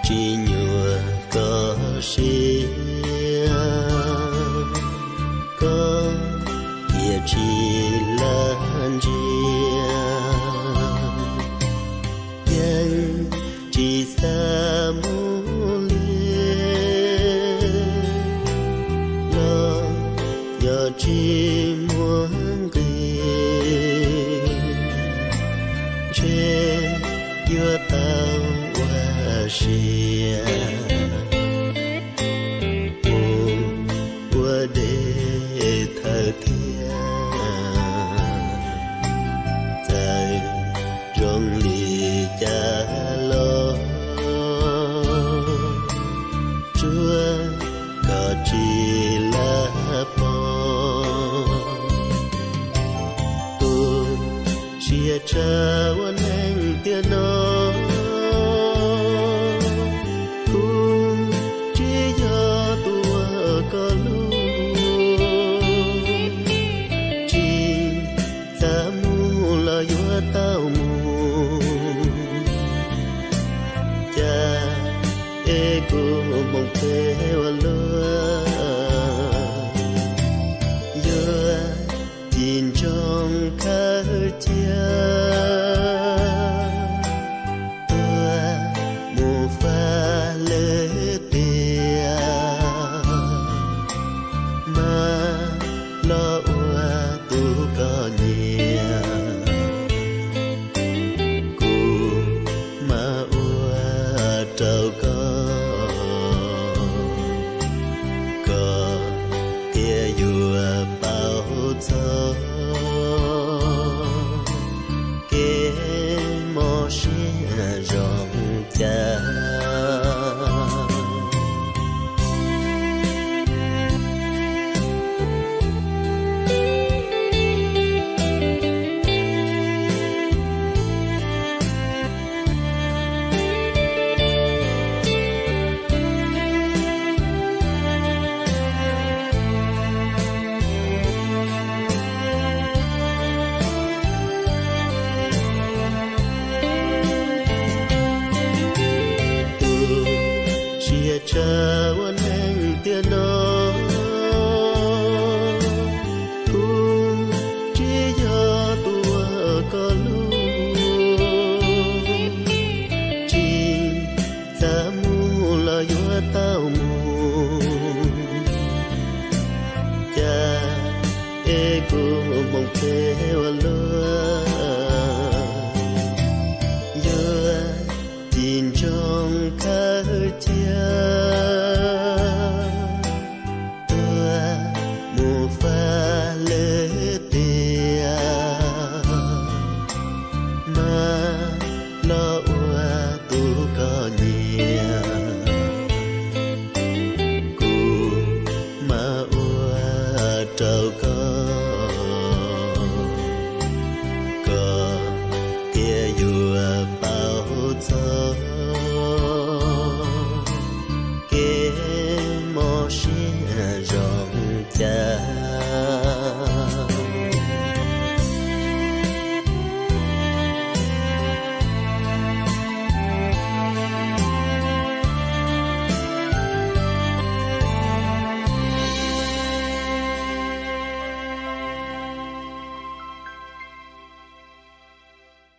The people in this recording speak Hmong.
tsis nyuam koj siab, koj tias tsis lam ntsia, yeej tsis xav mus li, los yog tsis muaj nqis, ntshe yuav tau ua siab mus ua deb thawj thiab. Txawm zoo li cas los tsuav kom tsis lam pom. Tu siab tshaj ua neej tiam no, kuv tsis yog tus uas koj hlub, tsis xav mus los yuav tau mus, cas es kuv hmoov phem ua luaj, yuav tsis ntsoov khawb cia, tuag mus faj lwm tiam, mas los ua tus koj nyiam, kuv mam ua rau koj, koj thiaj yuav paub txog kev mob siab zoo cas.